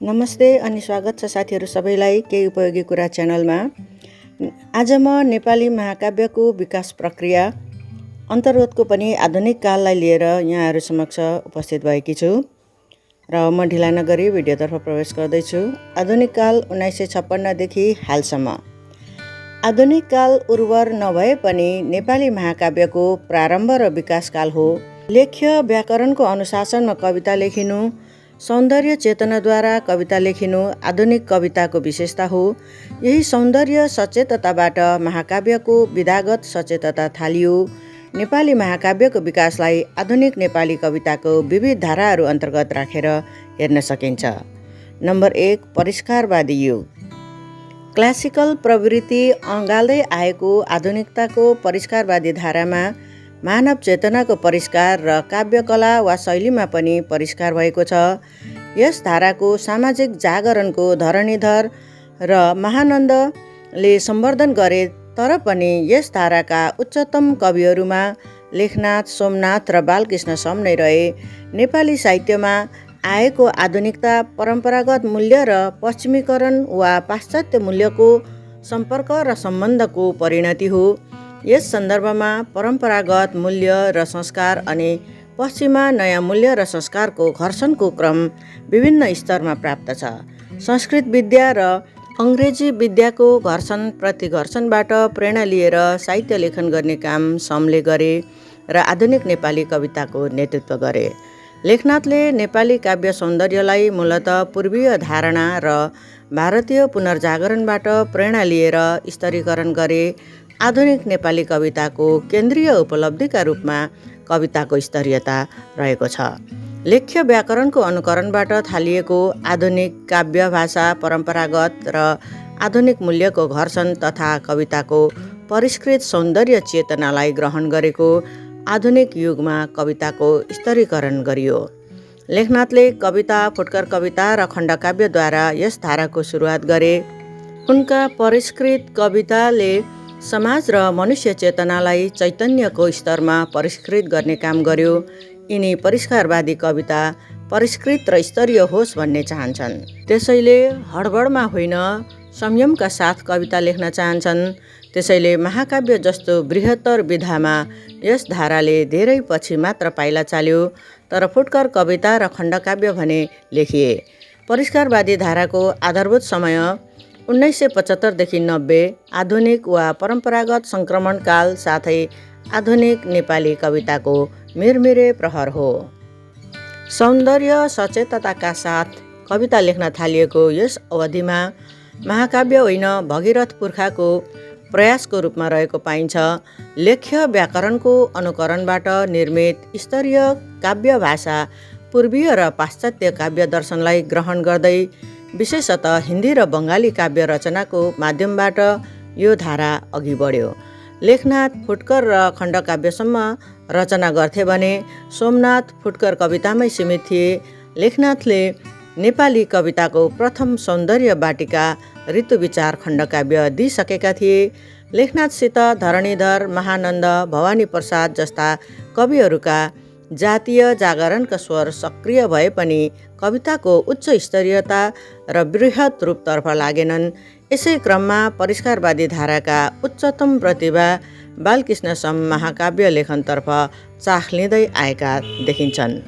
नमस्ते अनि स्वागत छ साथीहरू सबैलाई केही उपयोगी कुरा च्यानलमा। आज म नेपाली महाकाव्यको विकास प्रक्रिया अन्तर्गतको पनि आधुनिक काललाई लिएर यहाँहरू समक्ष उपस्थित भएकी छु र म ढिला नगरी भिडियोतर्फ प्रवेश गर्दैछु। आधुनिक काल 1956 देखि हालसम्म। आधुनिक काल उर्वर नभए पनि नेपाली महाकाव्यको प्रारम्भ र विकास काल हो। लेख्य व्याकरणको अनुशासनमा कविता लेखिनु, सौन्दर्य चेतनाद्वारा कविता लेखिनु आधुनिक कविताको विशेषता हो। यही सौन्दर्य सचेतताबाट महाकाव्यको विधागत सचेतता थालियो। नेपाली महाकाव्यको विकासलाई आधुनिक नेपाली कविताको विविध धाराहरू अन्तर्गत राखेर हेर्न सकिन्छ। नम्बर 1, परिष्कारवादी युग। क्लासिकल प्रवृत्ति अँगाल्दै आएको आधुनिकताको परिष्कारवादी धारामा मानव चेतनाको परिष्कार र काव्यकला वा शैलीमा पनि परिष्कार भएको छ। यस धाराको सामाजिक जागरणको धरणीधर र महानन्दले सम्वर्धन गरे, तर पनि यस धाराका उच्चतम कविहरूमा लेखनाथ, सोमनाथ र बालकृष्ण सम नै रहे। नेपाली साहित्यमा आएको आधुनिकता परम्परागत मूल्य र पश्चिमीकरण वा पाश्चात्य मूल्यको सम्पर्क र सम्बन्धको परिणति हो। यस सन्दर्भमा परम्परागत मूल्य र संस्कार अनि पश्चिममा नयाँ मूल्य र संस्कारको घर्षणको क्रम विभिन्न स्तरमा प्राप्त छ। संस्कृत विद्या र अङ्ग्रेजी विद्याको घर्षण प्रतिघर्षणबाट प्रेरणा लिएर साहित्य लेखन गर्ने काम समले गरे र आधुनिक नेपाली कविताको नेतृत्व गरे। लेखनाथले नेपाली काव्य सौन्दर्यलाई मूलतः पूर्वीय धारणा र भारतीय पुनर्जागरणबाट प्रेरणा लिएर स्तरीकरण गरे। आधुनिक नेपाली कविताको केन्द्रीय उपलब्धिका रूपमा कविताको स्तरीयता रहेको छ। लेख्य व्याकरणको अनुकरणबाट थालिएको आधुनिक काव्य भाषा परम्परागत र आधुनिक मूल्यको घर्षण तथा कविताको परिष्कृत सौन्दर्य चेतनालाई ग्रहण गरेको आधुनिक युगमा कविताको स्तरीकरण गरियो। लेखनाथले कविता, फुटकर कविता र खण्डकाव्यद्वारा यस धाराको सुरुवात गरे। उनका परिष्कृत कविताले समाज र मनुष्य चेतनालाई चैतन्यको स्तरमा परिष्कृत गर्ने काम गर्यो। यिनी परिष्कारवादी कविता परिष्कृत र स्तरीय होस् भन्ने चाहन्छन्। त्यसैले हडबडमा होइन, संयमका साथ कविता लेख्न चाहन्छन्। त्यसैले महाकाव्य जस्तो बृहत्तर विधामा यस धाराले धेरै पछि मात्र पाइला चाल्यो, तर फुटकर कविता र खण्डकाव्य भने लेखिए। परिष्कारवादी धाराको आधारभूत समय 1975 देखि 90, आधुनिक वा परम्परागत सङ्क्रमणकाल साथै आधुनिक नेपाली कविताको मिरमिरे प्रहर हो। सौन्दर्य सचेतताका साथ कविता लेख्न थालिएको यस अवधिमा महाकाव्य होइन, भगीरथ पुर्खाको प्रयासको रूपमा रहेको पाइन्छ। लेख्य व्याकरणको अनुकरणबाट निर्मित स्तरीय काव्य भाषा पूर्वीय र पाश्चात्य काव्य दर्शनलाई ग्रहण गर्दै विशेषतः हिन्दी र बङ्गाली काव्य रचनाको माध्यमबाट यो धारा अघि बढ्यो। लेखनाथ फुटकर र खण्डकाव्यसम्म रचना गर्थे भने सोमनाथ फुटकर कवितामै सीमित थिए। लेखनाथले नेपाली कविताको प्रथम सौन्दर्य बाटिका ऋतुविचार खण्डकाव्य दिइसकेका थिए। लेखनाथसित धरणीधर, महानन्द, भवानी प्रसाद जस्ता कविहरूका जातीय जागरणका स्वर सक्रिय भए पनि कविताको उच्च स्तरीयता र बृहत रूपतर्फ लागेनन्। यसै क्रममा परिष्कारवादी धाराका उच्चतम प्रतिभा बालकृष्ण सम महाकाव्य लेखनतर्फ चाख लिँदै आएका देखिन्छन्।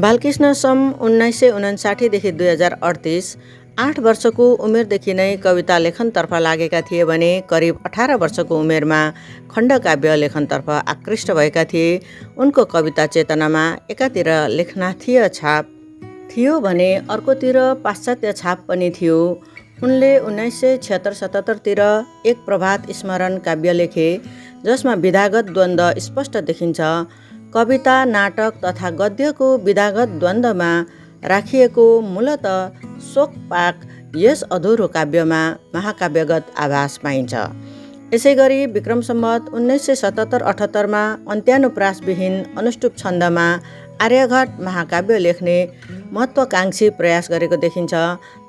बालकृष्ण सम 1959 देखि 2038, 8 वर्षको उमेरदेखि नै कविता लेखनतर्फ लागेका थिए भने करिब 18 वर्षको उमेरमा खण्डकाव्य लेखनतर्फ आकृष्ट भएका थिए। उनको कविता चेतनामा एकातिर लेखनाथीय छाप थियो भने अर्कोतिर पाश्चात्य छाप पनि थियो। उनले 1976-77 तिर एक प्रभात स्मरण काव्य लेखे, जसमा विधागत द्वन्द्व स्पष्ट देखिन्छ। कविता, नाटक तथा गद्यको विधागत द्वन्द्वमा राखिएको मूलतः शोकपाक यस अधुरो काव्यमा महाकाव्यगत आभास पाइन्छ। यसै गरी विक्रम सम्वत 1977-78 मा अन्त्यानुप्रासविहीन अनुष्टुप छन्दमा आर्यघट महाकाव्य लेख्ने महत्त्वाकांक्षी प्रयास गरेको देखिन्छ।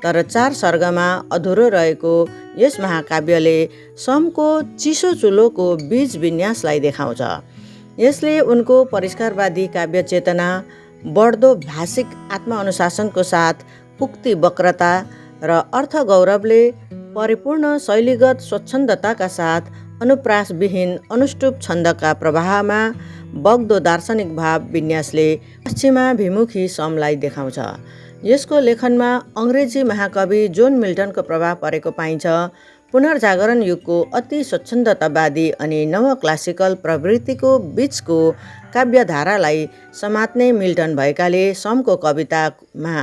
तर 4 सर्गमा अधुरो रहेको यस महाकाव्यले समको चिसो चुलोको बीज विन्यासलाई देखाउँछ। यसले उनको परिष्कारवादी काव्य चेतना बढ्दो भाषिक आत्मअनुशासनको साथ उक्ति वक्रता र अर्थ गौरवले परिपूर्ण शैलीगत स्वच्छन्दताका साथ अनुप्रासविहीन अनुष्टुप छन्दका प्रवाहमा बग्दो दार्शनिक भाव विन्यासले पश्चिमाभिमुखी समलाई देखाउँछ। यसको लेखनमा अङ्ग्रेजी महाकवि जोन मिल्टनको प्रभाव परेको पाइन्छ। पुनर्जागरण युगको अति स्वच्छन्दतावादी अनि नव क्लासिकल प्रवृत्तिको बीचको काव्यधारालाई समात्ने मिल्टन भएकाले समको कवितामा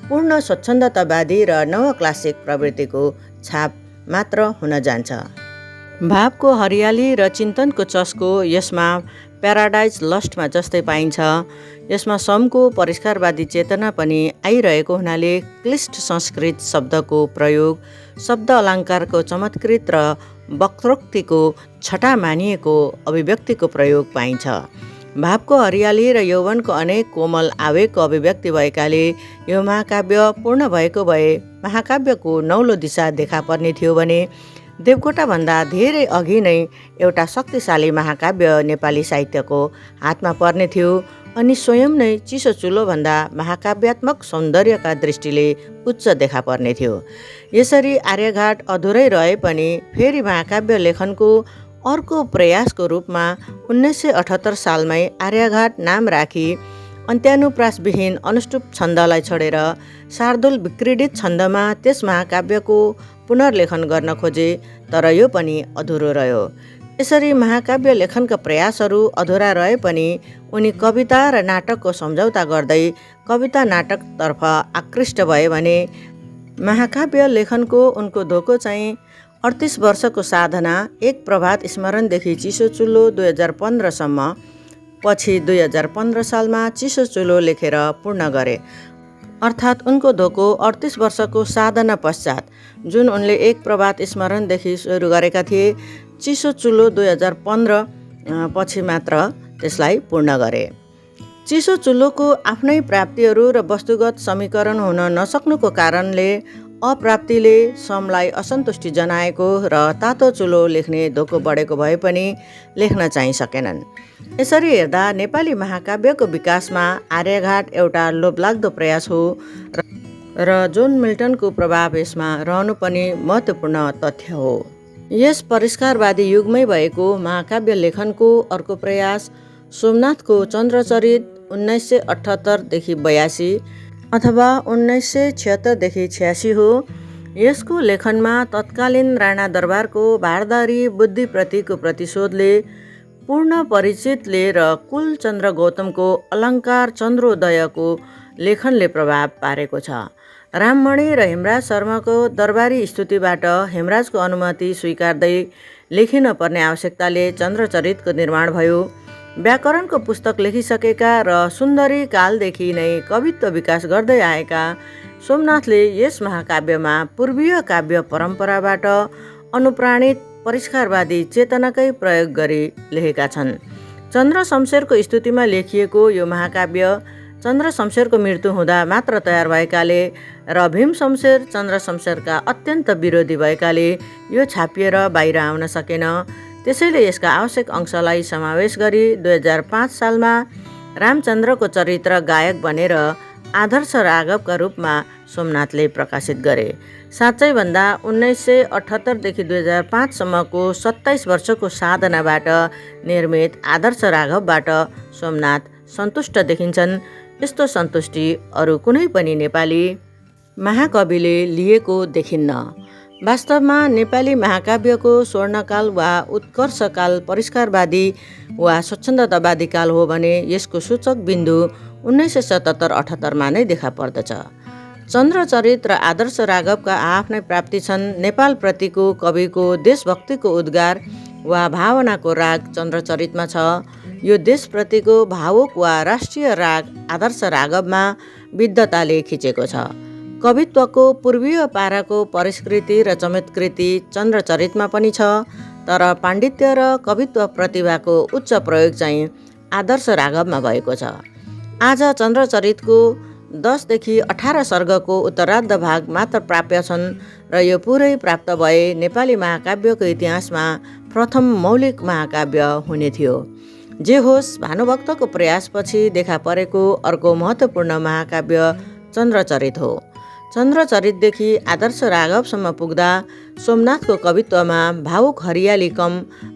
पूर्ण स्वच्छन्दतावादी र नव क्लासिक प्रवृत्तिको छाप मात्र हुन जान्छ। भावको हरियाली र चिन्तनको चस्को यसमा प्याराडाइज लस्टमा जस्तै पाइन्छ। यसमा समको परिष्कारवादी चेतना पनि आइरहेको हुनाले क्लिष्ट संस्कृत शब्दको प्रयोग, शब्द अलङ्कारको चमत्कृत र वक्रोक्तिको छटा मानिएको अभिव्यक्तिको प्रयोग पाइन्छ। भावको हरियाली र यौवनको अनेक कोमल आवेगको अभिव्यक्ति भएकाले यो महाकाव्य पूर्ण भएको भए महाकाव्यको नौलो दिशा देखा पर्ने थियो भने देवकोटाभन्दा धेरै अघि नै एउटा शक्तिशाली महाकाव्य नेपाली साहित्यको हातमा पर्ने थियो अनि स्वयं नै चिसो चुलोभन्दा महाकाव्यात्मक सौन्दर्यका दृष्टिले उच्च देखा पर्ने थियो। यसरी आर्यघाट अधुरै रहे पनि फेरि महाकाव्य लेखनको अर्को प्रयासको रूपमा 1978 सालमै आर्यघाट नाम राखी अन्त्यानुप्रासविहीन अनुष्टुप छन्दलाई छोडेर शार्दूल विक्रीडित छन्दमा त्यस महाकाव्यको पुनर्लेखन गर्न खोजे, तर यो पनि अधुरो रह्यो। यसरी महाकाव्य लेखनका प्रयासहरू अधुरा रहे पनि उनी कविता र नाटकको सम्झौता गर्दै कविता नाटकतर्फ आकृष्ट भए भने महाकाव्य लेखनको उनको धोको चाहिँ 38 वर्षको साधना एक प्रभात स्मरणदेखि चिसो चुलो 2015 सम्म, पछि 2015 सालमा चिसो चुलो लेखेर पूर्ण गरे। अर्थात् उनको धोको 38 वर्षको साधना पश्चात जुन उनले एक प्रभात स्मरणदेखि सुरु गरेका थिए, चिसो चुलो 2015 पछि मात्र त्यसलाई पूर्ण गरे। चिसो चुलोको आफ्नै प्राप्तिहरू र वस्तुगत समीकरण हुन नसक्नुको कारणले अप्राप्तिले समलाई असन्तुष्टि जनाएको र तातो चुलो लेख्ने धोको बढेको भए पनि लेख्न चाहिँ सकेनन्। यसरी हेर्दा नेपाली महाकाव्यको विकासमा आर्यघाट एउटा लोभलाग्दो प्रयास हो र जोन मिल्टनको प्रभाव यसमा रहनु पनि महत्त्वपूर्ण तथ्य हो। यस परिष्कारवादी युगमै भएको महाकाव्य लेखनको अर्को प्रयास सोमनाथको चन्द्रचरित 1978 देखि 82 अथवा 1976 देखि 86 हो। यसको लेखनमा तत्कालीन राणा दरबारको भारदारी बुद्धिप्रतिको प्रतिशोधले, पूर्ण परिचितले र कुलचन्द्र गौतमको अलङ्कार चन्द्रोदयको लेखनले प्रभाव पारेको छ। राममणि र हेमराज शर्माको दरबारी स्तुतिबाट हेमराजको अनुमति स्वीकार्दै लेखिन पर्ने आवश्यकताले चन्द्रचरितको निर्माण भयो। व्याकरणको पुस्तक लेखिसकेका र सुन्दरी कालदेखि नै कवित्व विकास गर्दै आएका सोमनाथले यस महाकाव्यमा पूर्वीय काव्य परम्पराबाट अनुप्राणित परिष्कारवादी चेतनाकै प्रयोग गरी लेखेका छन्। चन्द्र शमशेरको स्तुतिमा लेखिएको यो महाकाव्य चन्द्र शमशेरको मृत्यु हुँदा मात्र तयार भएकाले र भीम शमशेर चन्द्र शमशेरका अत्यन्त विरोधी भएकाले यो छापिएर बाहिर आउन सकेन। त्यसैले यसका आवश्यक अंशलाई समावेश गरी 2005 सालमा रामचन्द्रको चरित्र गायक बनेर आदर्श राघवका रूपमा सोमनाथले प्रकाशित गरे। साँच्चै भन्दा 1978 देखि 2005 सम्मको 27 वर्षको साधनाबाट निर्मित आदर्श राघवबाट सोमनाथ सन्तुष्ट देखिन्छन्। यस्तो सन्तुष्टि अरू कुनै पनि नेपाली महाकविले लिएको देखिन्न। वास्तवमा नेपाली महाकाव्यको स्वर्णकाल वा उत्कर्षकाल परिष्कारवादी वा स्वच्छन्दतावादी काल हो भने यसको सूचक बिन्दु 1977-78 नै देखा पर्दछ। चन्द्रचरित र आदर्श राघवका आफ्नै प्राप्ति छन्। नेपालप्रतिको कविको देशभक्तिको उद्गार वा भावनाको राग चन्द्रचरितमा छ। यो देशप्रतिको भावुक वा राष्ट्रिय राग आदर्श राघवमा विद्धताले खिचेको छ। कवित्वको पूर्वीय पाराको परिष्कृति र चमत्कृति चन्द्रचरितमा पनि छ, तर पाण्डित्य र कवित्व प्रतिभाको उच्च प्रयोग चाहिँ आदर्श राघवमा भएको छ। आज चन्द्रचरितको 10 देखि 18 सर्गको उत्तरार्ध भाग मात्र प्राप्य छन् र यो पुरै प्राप्त भए नेपाली महाकाव्यको इतिहासमा प्रथम मौलिक महाकाव्य हुने थियो। जे होस्, भानुभक्तको प्रयासपछि देखा परेको अर्को महत्त्वपूर्ण महाकाव्य चन्द्रचरित हो। चन्द्रचरितदेखि आदर्श राघवसम्म पुग्दा सोमनाथको कवित्वमा भावुक हरियाली कम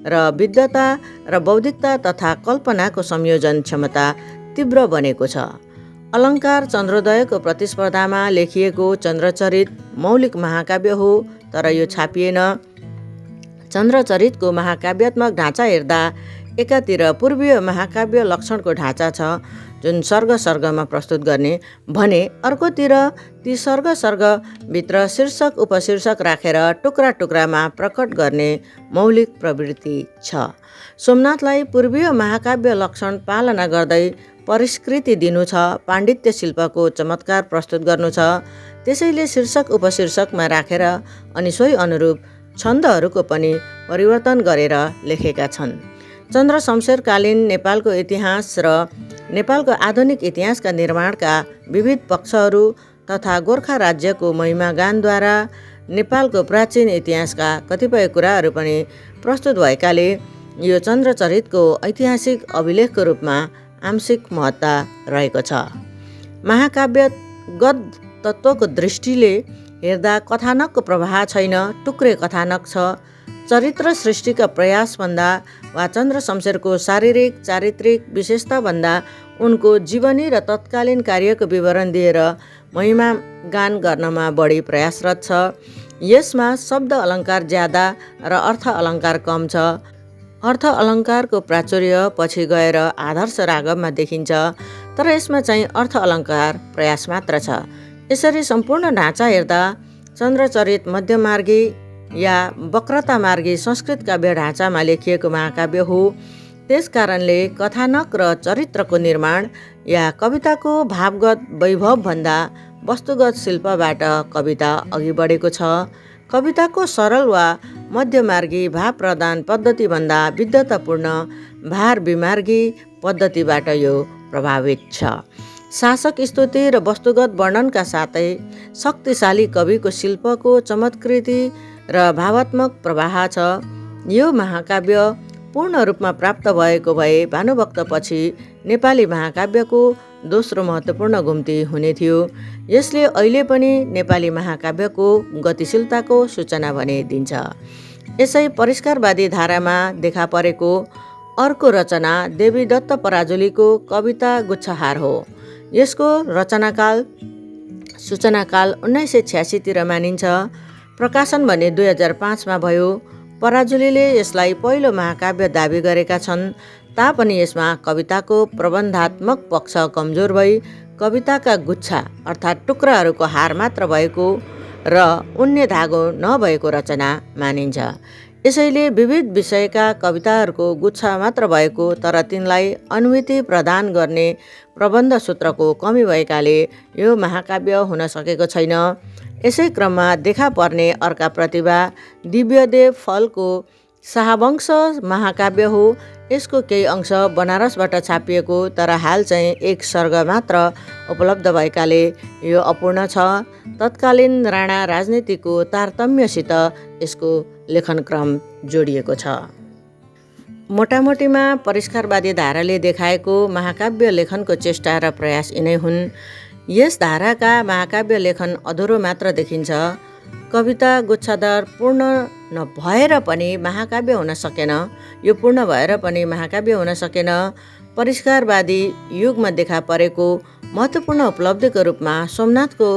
र विद्वता र बौद्धिकता तथा कल्पनाको संयोजन क्षमता तीव्र बनेको छ। अलङ्कार चन्द्रोदयको प्रतिस्पर्धामा लेखिएको चन्द्रचरित मौलिक महाकाव्य हो, तर यो छापिएन। चन्द्रचरितको महाकाव्यात्मक ढाँचा हेर्दा एकातिर पूर्वीय महाकाव्य लक्षणको ढाँचा छ, जुन सर्ग सर्गमा प्रस्तुत गर्ने भने अर्कोतिर ती सर्ग सर्गभित्र शीर्षक उपशीर्षक राखेर टुक्रा टुक्रामा प्रकट गर्ने मौलिक प्रवृत्ति छ। सोमनाथलाई पूर्वीय महाकाव्य लक्षण पालना गर्दै परिष्कृति दिनु छ, पाण्डित्य शिल्पको चमत्कार प्रस्तुत गर्नु छ। त्यसैले शीर्षक उपशीर्षकमा राखेर अनि सोही अनुरूप छन्दहरूको पनि परिवर्तन गरेर लेखेका छन्। चन्द्र शमशेरकालीन नेपालको इतिहास र नेपालको आधुनिक इतिहासका निर्माणका विविध पक्षहरू तथा गोर्खा राज्यको महिमागानद्वारा नेपालको प्राचीन इतिहासका कतिपय कुराहरू पनि प्रस्तुत भएकाले यो चन्द्रचरितको ऐतिहासिक अभिलेखको रूपमा आंशिक महत्ता रहेको छ। महाकाव्यगत तत्त्वको दृष्टिले हेर्दा कथानकको प्रवाह छैन, टुक्रे कथानक छ। चरित्र सृष्टिका प्रयासभन्दा वा चन्द्र शमशेरको शारीरिक चारित्रिक विशेषताभन्दा उनको जीवनी र तत्कालीन कार्यको विवरण दिएर महिमा गान गर्नमा बढी प्रयासरत छ। यसमा शब्द अलङ्कार ज्यादा र अर्थ अलङ्कार कम छ। अर्थ अलङ्कारको प्राचुर्य पछि गएर आदर्श राघवमा देखिन्छ, तर यसमा चाहिँ अर्थ अलङ्कार प्रयास मात्र छ। यसरी सम्पूर्ण ढाँचा हेर्दा चन्द्रचरित मध्यमार्गी या वक्रतामार्गी संस्कृत काव्य ढाँचामा लेखिएको महाकाव्य हो। त्यस कारणले कथानक र चरित्रको निर्माण या कविताको भावगत वैभवभन्दा वस्तुगत शिल्पबाट कविता अघि बढेको छ। कविताको सरल वा मध्यमार्गी भाव प्रदान पद्धतिभन्दा विद्वतापूर्ण भार विमार्गी पद्धतिबाट यो प्रभावित छ। शासक स्तुति र वस्तुगत वर्णनका साथै शक्तिशाली कविको शिल्पको चमत्कृति र भावात्मक प्रवाह छ। यो महाकाव्य पूर्ण रूपमा प्राप्त भएको भए भानुभक्तपछि नेपाली महाकाव्यको दोस्रो महत्त्वपूर्ण घुम्ती हुने थियो। यसले अहिले पनि नेपाली महाकाव्यको गतिशीलताको सूचना भने दिन्छ। यसै परिष्कारवादी धारामा देखा परेको अर्को रचना देवी दत्त पराजुलीको कविता गुच्छहार हो। यसको रचनाकाल सूचनाकाल 1986 मानिन्छ। प्रकाशन भने 2005 भयो। पराजुलीले यसलाई पहिलो महाकाव्य दाबी गरेका छन् तापनि यसमा कविताको प्रबन्धात्मक पक्ष कमजोर भई कविताका गुच्छा अर्थात् टुक्राहरूको हार मात्र भएको र उन्ने धागो नभएको रचना मानिन्छ। यसैले विविध विषयका कविताहरूको गुच्छा मात्र भएको तर तिनलाई अनुभूति प्रदान गर्ने प्रबन्ध सूत्रको कमी भएकाले यो महाकाव्य हुन सकेको छैन। यसै क्रममा देखा पर्ने अर्का प्रतिभा दिव्यदेव फलको शाहवंश महाकाव्य हो। यसको केही अंश बनारसबाट छापिएको तर हाल चाहिँ एक सर्ग मात्र उपलब्ध भएकाले यो अपूर्ण छ। तत्कालीन राणा राजनीतिको तारतम्यसित यसको लेखनक्रम जोडिएको छ। मोटामोटीमा परिष्कारवादी धाराले देखाएको महाकाव्य लेखनको चेष्टा र प्रयास यिनै हुन्। यस धाराका महाकाव्य लेखन अधुरो मात्र देखिन्छ। कविता गुच्छादार पूर्ण नभएर पनि महाकाव्य हुन सकेन। यो पूर्ण भएर पनि महाकाव्य हुन सकेन। परिष्कारवादी युगमा देखा परेको महत्त्वपूर्ण उपलब्धिको रूपमा सोमनाथको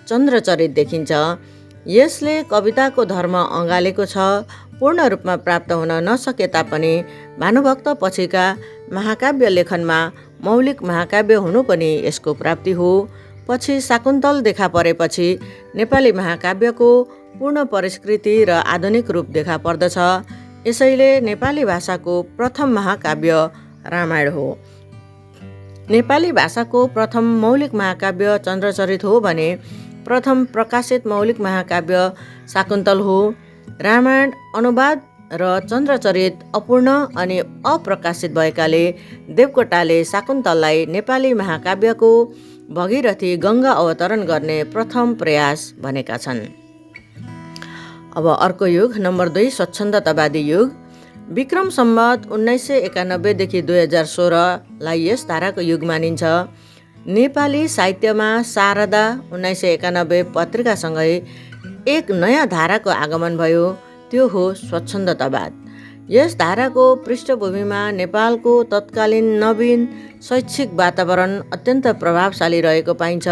चन्द्रचरित देखिन्छ। यसले कविताको धर्म अँगालेको छ। पूर्ण रूपमा प्राप्त हुन नसके तापनि भानुभक्त पछिका महाकाव्य लेखनमा मौलिक महाकाव्य हुनु पनि यसको प्राप्ति हो। पछि शाकुन्तल देखा परेपछि नेपाली महाकाव्यको पूर्ण परिष्कृति र आधुनिक रूप देखा पर्दछ। यसैले नेपाली भाषाको प्रथम महाकाव्य रामायण हो। नेपाली भाषाको प्रथम मौलिक महाकाव्य चन्द्रचरित हो भने प्रथम प्रकाशित मौलिक महाकाव्य शाकुन्तल हो। रामायण अनुवाद र चन्द्रचरित अपूर्ण अनि अप्रकाशित भएकाले देवकोटाले शाकुन्तललाई नेपाली महाकाव्यको भगीरथी गङ्गा अवतरण गर्ने प्रथम प्रयास भनेका छन्। अब अर्को युग नम्बर 2 स्वच्छन्दतावादी युग। विक्रम सम्वत 1991 देखि 2016 लाई यस धाराको युग मानिन्छ। नेपाली साहित्यमा शारदा 1991 पत्रिकासँगै एक नयाँ धाराको आगमन भयो, त्यो हो स्वच्छन्दतावाद। यस धाराको पृष्ठभूमिमा नेपालको तत्कालीन नवीन शैक्षिक वातावरण अत्यन्त प्रभावशाली रहेको पाइन्छ।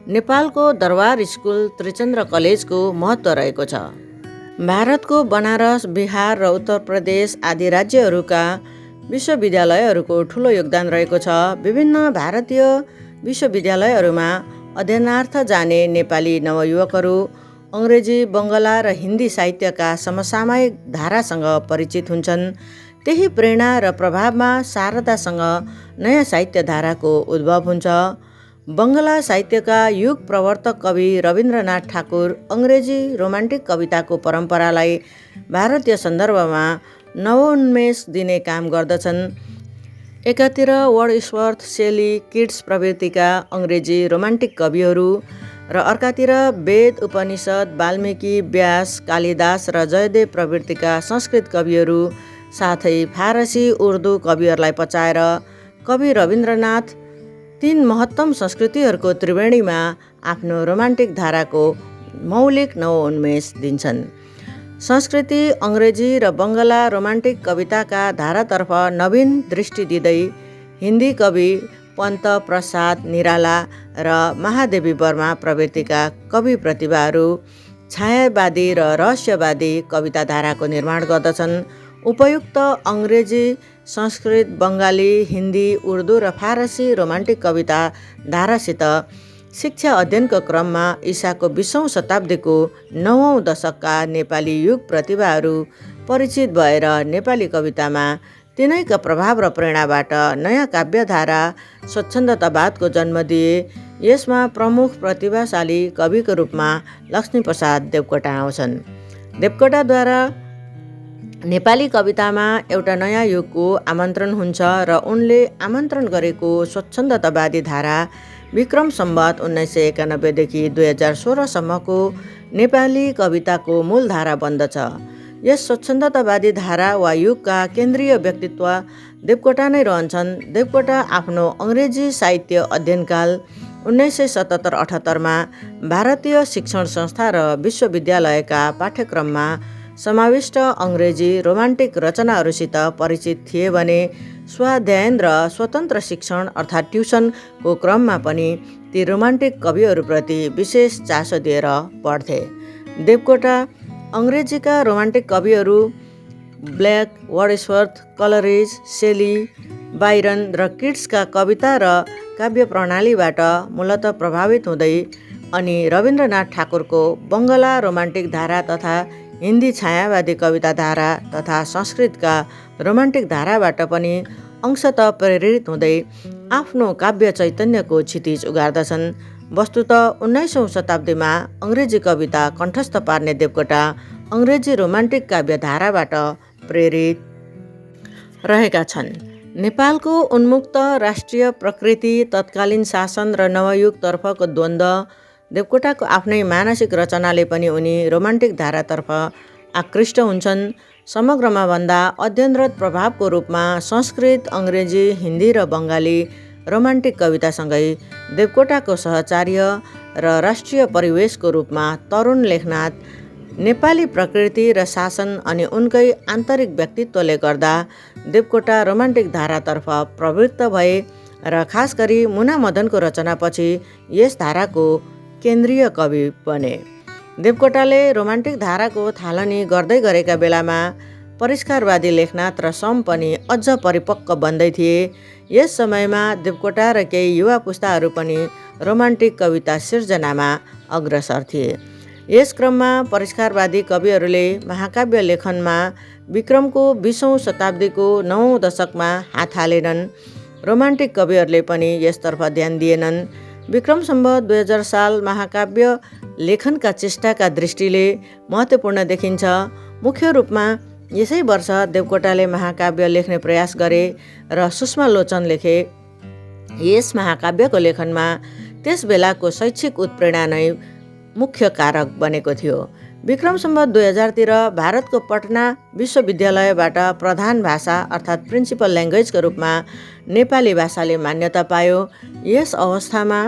नेपालको दरबार स्कुल त्रिचन्द्र कलेजको महत्त्व रहेको छ। भारतको बनारस, बिहार र उत्तर प्रदेश आदि राज्यहरूका विश्वविद्यालयहरूको ठुलो योगदान रहेको छ। विभिन्न भारतीय विश्वविद्यालयहरूमा अध्ययनार्थ जाने नेपाली नवयुवकहरू अङ्ग्रेजी, बङ्गला र हिन्दी साहित्यका समसामयिक धारासँग परिचित हुन्छन्। त्यही प्रेरणा र प्रभावमा शारदासँग नयाँ साहित्य धाराको उद्भव हुन्छ। बङ्गला साहित्यका युग प्रवर्तक कवि रविन्द्रनाथ ठाकुर अङ्ग्रेजी रोमान्टिक कविताको परम्परालाई भारतीय सन्दर्भमा नवोन्मेष दिने काम गर्दछन्। एकातिर वर्ड्सवर्थ, शेली, किट्स प्रभृतिका अङ्ग्रेजी रोमान्टिक कविहरू र अर्कातिर वेद, उपनिषद, वाल्मीकि, व्यास, कालिदास र जयदेव प्रभृतिका संस्कृत कविहरू साथै फारसी, उर्दू कविहरूलाई पचाएर कवि रविन्द्रनाथ तीन महत्तम संस्कृतिहरूको त्रिवेणीमा आफ्नो रोमान्टिक धाराको मौलिक नवोन्मेष दिन्छन्। संस्कृति अङ्ग्रेजी र बङ्गला रोमान्टिक कविताका धारातर्फ नवीन दृष्टि दिँदै हिन्दी कवि पन्त प्रसाद निराला र महादेवी वर्मा प्रभृतिका कवि प्रतिभाहरू छायावादी र रहस्यवादी कविता धाराको निर्माण गर्दछन्। उपयुक्त अङ्ग्रेजी, संस्कृत, बङ्गाली, हिन्दी, उर्दू र फारसी रोमान्टिक कविता धारासित शिक्षा अध्ययनको क्रममा ईसाको 20औं शताब्दीको 9औं दशकका नेपाली युग प्रतिभाहरू परिचित भएर नेपाली कवितामा तिनैका प्रभाव र प्रेरणाबाट नयाँ काव्यधारा स्वच्छन्दतावादको जन्म दिए। यसमा प्रमुख प्रतिभाशाली कविको रूपमा लक्ष्मीप्रसाद देवकोटा आउँछन्। देवकोटाद्वारा नेपाली कवितामा एउटा नयाँ युगको आमन्त्रण हुन्छ र उनले आमन्त्रण गरेको स्वच्छन्दतावादी धारा विक्रम सम्वत 1991 देखि 2016 सम्मको नेपाली कविताको मूल धारा बन्दछ। यस स्वच्छन्दतावादी धारा वा युगका केन्द्रीय व्यक्तित्व देवकोटा नै रहन्छन्। देवकोटा आफ्नो अङ्ग्रेजी साहित्य अध्ययनकाल 1977-78 भारतीय शिक्षण संस्था र विश्वविद्यालयका पाठ्यक्रममा समाविष्ट अङ्ग्रेजी रोमान्टिक रचनाहरूसित परिचित थिए भने स्वाध्ययन र स्वतन्त्र शिक्षण अर्थात् ट्युसनको क्रममा पनि ती रोमान्टिक कविहरूप्रति विशेष चासो दिएर पढ्थे। देवकोटा अङ्ग्रेजीका रोमान्टिक कविहरू ब्ल्याक, वर्ड्सवर्थ, कलरिज, शेली, बाइरन र किट्सका कविता र काव्य प्रणालीबाट मूलतः प्रभावित हुँदै अनि रविन्द्रनाथ ठाकुरको बङ्गला रोमान्टिक धारा तथा हिन्दी छायावादी कविता धारा तथा संस्कृतका रोमान्टिक धाराबाट पनि अंशतः प्रेरित हुँदै आफ्नो काव्य चैतन्यको क्षितिज उगार्दछन्। वस्तुतः 19औं शताब्दीमा अङ्ग्रेजी कविता कण्ठस्थ पार्ने देवकोटा अङ्ग्रेजी रोमान्टिक काव्य धाराबाट प्रेरित रहेका छन्। नेपालको उन्मुक्त राष्ट्रिय प्रकृति, तत्कालीन शासन र नवयुगतर्फको द्वन्द्व, देवकोटाको आफ्नै मानसिक रचनाले पनि उनी रोमान्टिक धारातर्फ आकृष्ट हुन्छन्। समग्रमा भन्दा अध्ययनरत प्रभावको रूपमा संस्कृत, अङ्ग्रेजी, हिन्दी र बङ्गाली रोमान्टिक कवितासँगै देवकोटाको सहचार्य र राष्ट्रिय परिवेशको रूपमा तरुण लेखनाथ, नेपाली प्रकृति र शासन अनि उनकै आन्तरिक व्यक्तित्वले गर्दा देवकोटा रोमान्टिक धारातर्फ प्रवृत्त भए र खास गरी मुना मदनको रचनापछि यस धाराको केन्द्रीय कवि बने। देवकोटाले रोमान्टिक धाराको थालनी गर्दै गरेका बेलामा परिष्कारवादी लेखनाथ र सम पनि अझ परिपक्व बन्दै थिए। यस समयमा देवकोटा र केही युवा पुस्ताहरू पनि रोमान्टिक कविता सिर्जनामा अग्रसर थिए। यस क्रममा परिष्कारवादी कविहरूले महाकाव्य लेखनमा विक्रमको 20औं शताब्दीको 9औं दशकमा हात हालेनन्। रोमान्टिक कविहरूले पनि यसतर्फ ध्यान दिएनन्। विक्रम सम्वत 2000 साल महाकाव्य लेखनका चेष्टाका दृष्टिले महत्त्वपूर्ण देखिन्छ। मुख्य रूपमा यसै वर्ष देवकोटाले महाकाव्य लेख्ने प्रयास गरे र सुषमा लोचन लेखे। यस महाकाव्यको लेखनमा त्यस बेलाको शैक्षिक उत्प्रेरणा नै मुख्य कारक बनेको थियो। विक्रम सम्वत 2000तिर भारतको पटना विश्वविद्यालयबाट प्रधान भाषा अर्थात् प्रिन्सिपल ल्याङ्ग्वेजको रूपमा नेपाली भाषाले मान्यता पायो। यस अवस्थामा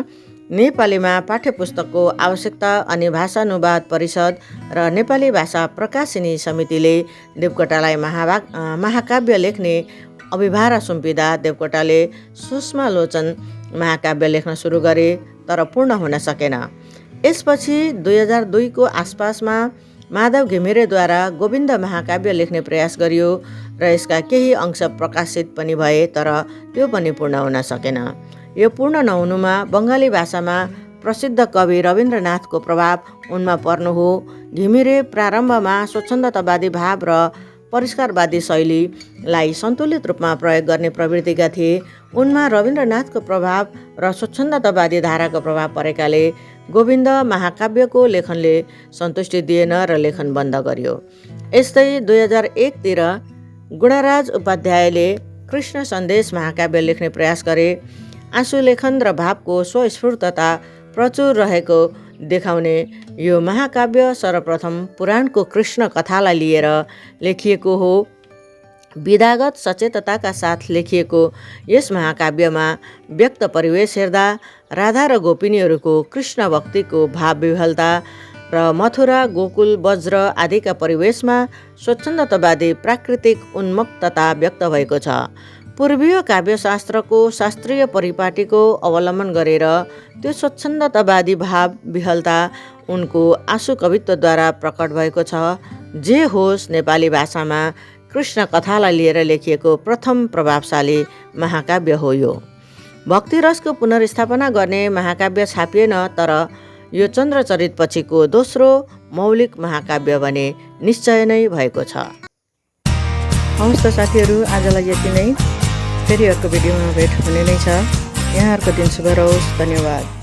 नेपालीमा पाठ्यपुस्तकको आवश्यकता अनि भाषानुवाद परिषद र नेपाली भाषा प्रकाशिनी समितिले देवकोटालाई महाकाव्य लेख्ने अभिभार सुम्पिँदा देवकोटाले सूक्ष्मलोचन महाकाव्य लेख्न सुरु गरे, तर पूर्ण हुन सकेन। यसपछि 2002 को आसपासमा माधव घिमिरेद्वारा गोविन्द महाकाव्य लेख्ने प्रयास गरियो र यसका केही अंश प्रकाशित पनि भए, तर त्यो पनि पूर्ण हुन सकेन। यो पूर्ण नहुनुमा बङ्गाली भाषामा प्रसिद्ध कवि रविन्द्रनाथको प्रभाव उनमा पर्नु हो। घिमिरे प्रारम्भमा स्वच्छन्दतावादी भाव र परिष्कारवादी शैलीलाई सन्तुलित रूपमा प्रयोग गर्ने प्रवृत्तिका थिए। उनमा रविन्द्रनाथको प्रभाव र स्वच्छन्दतावादी धाराको प्रभाव परेकाले गोविन्द महाकाव्यको लेखनले सन्तुष्टि दिएन र लेखन बन्द गरियो। यस्तै 2001तिर गुणराज उपाध्यायले कृष्ण सन्देश महाकाव्य लेख्ने प्रयास गरे। आँसु लेखन र भावको स्वस्फूर्तता प्रचुर रहेको देखाउने यो महाकाव्य सर्वप्रथम पुराणको कृष्ण कथालाई लिएर लेखिएको हो। विधागत सचेतताका साथ लेखिएको यस महाकाव्यमा व्यक्त परिवेश हेर्दा राधा र गोपिनीहरूको कृष्ण भक्तिको भाव विह्वलता र मथुरा, गोकुल, वज्र आदिका परिवेशमा स्वच्छन्दतावादी प्राकृतिक उन्मुक्तता व्यक्त भएको छ। पूर्वीय काव्यशास्त्रको शास्त्रीय परिपाटीको अवलम्बन गरेर त्यो स्वच्छन्दतावादी भाव विह्वलता उनको आँसु कवित्वद्वारा प्रकट भएको छ। जे होस्, नेपाली भाषामा कृष्ण कथालाई लिएर लेखिएको प्रथम प्रभावशाली महाकाव्य हो यो। भक्तिरसको पुनर्स्थापना गर्ने महाकाव्य छापिएन, तर यो चन्द्रचरित पछिको दोस्रो मौलिक महाकाव्य भने निश्चय नै भएको छ। हवस् त साथीहरू, आजलाई यति नै। फेरि अर्को भिडियोमा भेट हुने नै छ। यहाँहरूको दिन शुभ रहोस्। धन्यवाद।